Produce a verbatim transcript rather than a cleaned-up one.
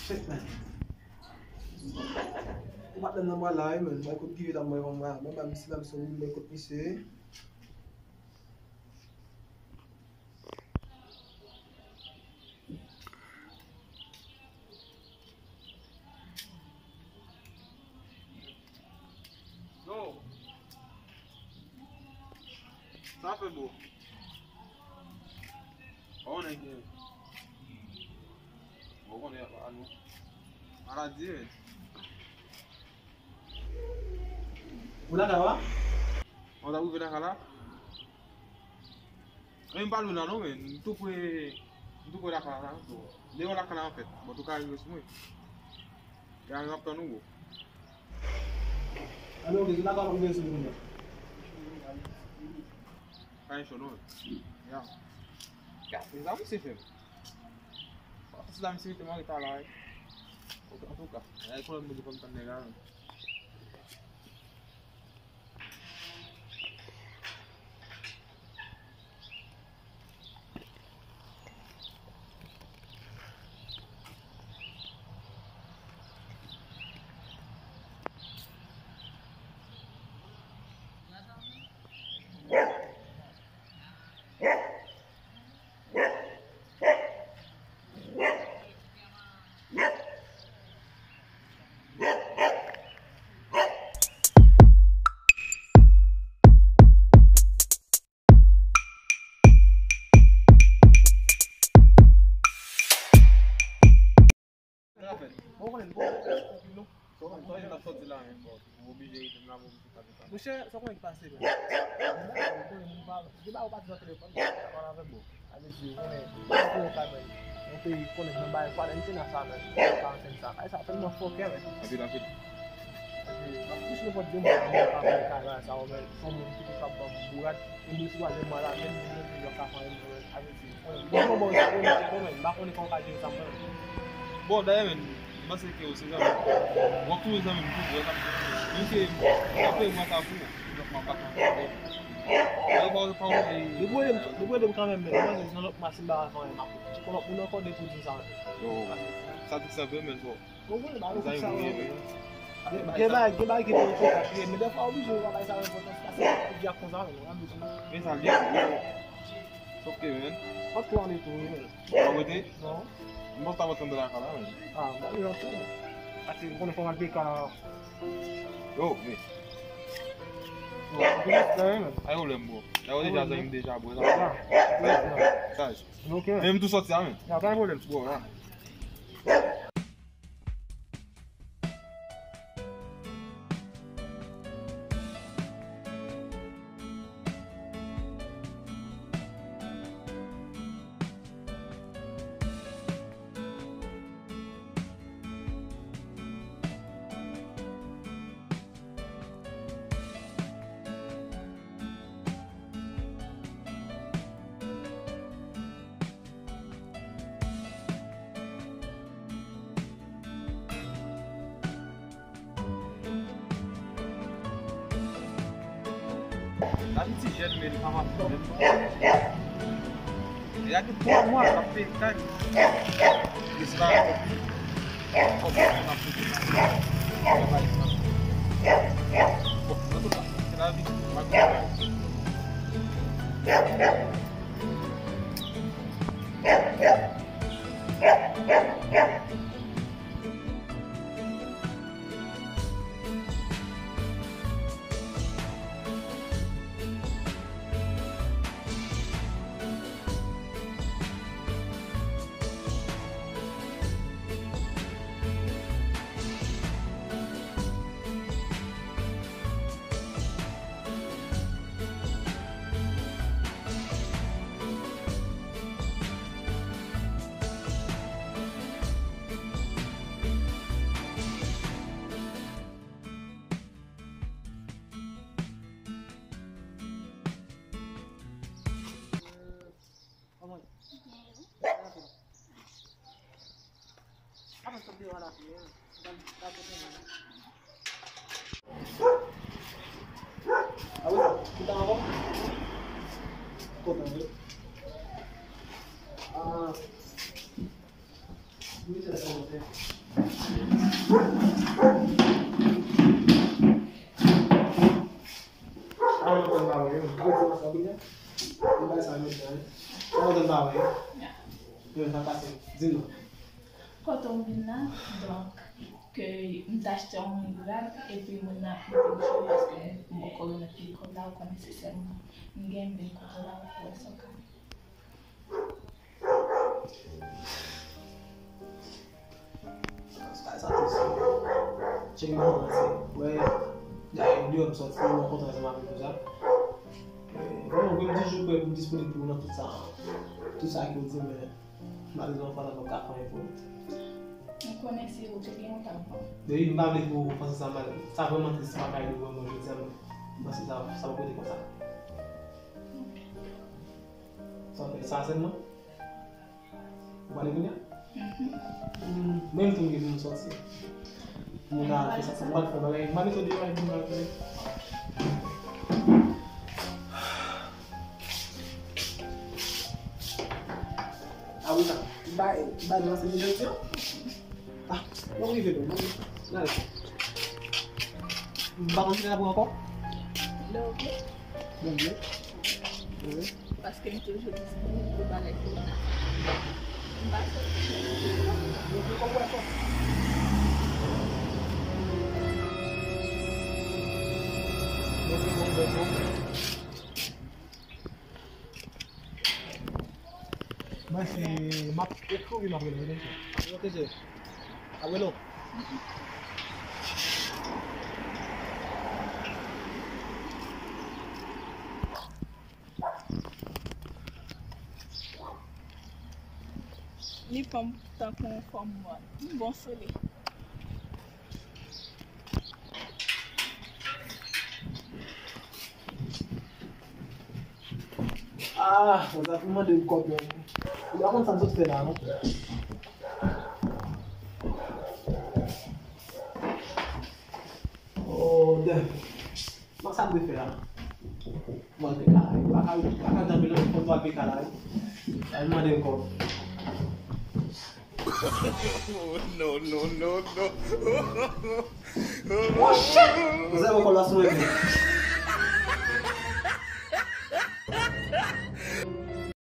Ou pa t nan bwa la, wi, men. Mwen kot Guy la, mwen, mwen, mwen, mwen, misye la, misye, mwen kot misye. Yo. Sa fè, bro? Ou konnen gen. Ou konnen a nou. Maladi, men. Ou lakay ou a? Ou ta rive lakay la? Men m pa lwen la non, men m tou pre, m tou pre lakay la, so, deyò lakay la anfèt. Bon, tou ka rive sou mwen. Ya, m ap tann ou, bro. Alò, ok, se lakay ou ap rive sou mwen. Pa gen cho non, men. Ya. Ya, se sa misye fè m. Paske la misye mete m an reta la, wi. Ok, antouka, e pwoblèm mwen di fò m tann nèg la, men. Bon, konnen, bon, bon, bon, bon. Bon, konnen, n ap sòti la, men, bon, ou oblije rete la, bon, ou pa gen sa. Monchè, sa konnen ki pase, men. Ou konnen, moun pa, gen bagay ou pa di nan telefòn, pa pale avè m, bon. Sa vle di, ou konnen, ou konnen ka, men. Yon peyi, konnen, nan bagay, pa nan, nou te nan sa, men. Karantèn sa, kay sa, tèlman fòkè, men. Anpil, anpil. Epi, m ap touche nenpòt de moun, pa vle ka nan sa, ou, men, fò moun ki te ka ban m bourad. E mwen sou twazèm mwa la, menm moun nan te yon ka fè anyen, mwen, avè di, mwen, mwen, mwen, mwen, mwen, mwen, mwen, m pa konnen kòman w ka jere sa, mwen. Bon, dayè, men, m panse ke w se zanmi m. W ap toujou zanmi m, toujou, w ap, menm ke w ap peye mwen sa pou ou, donk, mwen pa konn. Dayè, pa, pa, e, depi w ede m, depi w ede m kanmenm, men, mwen, se nan lòt mwa, si m pa ka fè anyen, m ap di kon lòt moun ankò depi w di m sa, men. Yo, sa tou senp, men, bro. Ou konnen bagay sa yo. Gen bagay, gen bagay ki te enpòtan, men dèfwa oblije yo pa bay sa yo enpòtans, paske li di ak konsa, men, w ap di. Men sa l ye. Oke, men. Fòk tou ane tou, wi, men. W ap rete? Non. M panse ta pral tann lakay la, men. Ah, m pa vle rantre, men. Paske m konnen fò m al peye ka. Yo, men. Yo, m te mèt fè, men. Ay, pwoblèm, bro. Ay, yo deja zanmi m deja, bro. Sa. Sa. Ok. Men m tou sòti a, men. Ya, pa gen pwoblèm. Bro, la. Gade ti jèn, men li pa mache menm. Li a gen twa mwa l ap peye kay li. Li se pa yon kòb. Kòb li ap peye kay li. Bon, antouka, se lavi. M ap di w. Kounye a, nou bay sa yo menm jan, wi. Sa w kontan pa wè, wi. Yo, sa pase. Di nou. Kote w vin la, donk, ke m t achte yon moun grab, epi moun nan ap mete m chou, paske m poko remèt li kòb la, ou konnen se sèl mwen m gen, m vin kote w la, pou wè sa w ka fè. Sa, sa, sa, sa. Tcheke m anvan, se, wè, dayè, deyò m sòti, mwen kontan ansanm avèk nou sa. Eh, bon, mwen m toujou prè pou m disponib pou ou nan tout sa, tout sa ke w di, men malezman, fwa sa pa ka fè anyen pou ou. Mwen konnen se ou te gen yon tan. Men wi, m pa vle pou w panse sa mal. Sa vrèman tris, m pa ka ede w vrèman jodi a, men m panse sa, sa pa pote konsa. Sa w fè, sa sèlman? Ou pale kounye a? Mhm. Hmm, mwen menm tou m gen pou m sòti. Pou m al fè sa, pou m al fè bagay. M pa mete w deyò, epi m al fè. A wi, sa. Bay, bay nan se jodi an. Ah, mwen rive non, mwen rive. N ale. M pa konn si n ap ankò. Lè w vle. Lè w vle. Wi. Paske m toujou disponib pou bagay pou w la. M pa sòti. Mwen vle konprann. Mwen se, m ap ekri w, m ap rele w, tande. Ok, cheri. Ap rele w. Li fanm tankou yon fanm mòn. M bon sou li. Ah, sa pou mande m kòb yo. Ou pa konn sa m sot fè la, non? Oh, damn. Bon, sa m te fè a? Mwen te ka, pa ka, pa ka janbe non, fò m al pika la, wi. Al mande m kòb. No, no, no, no. Oh, shit! Mwen se mwen kòb la sou mwen.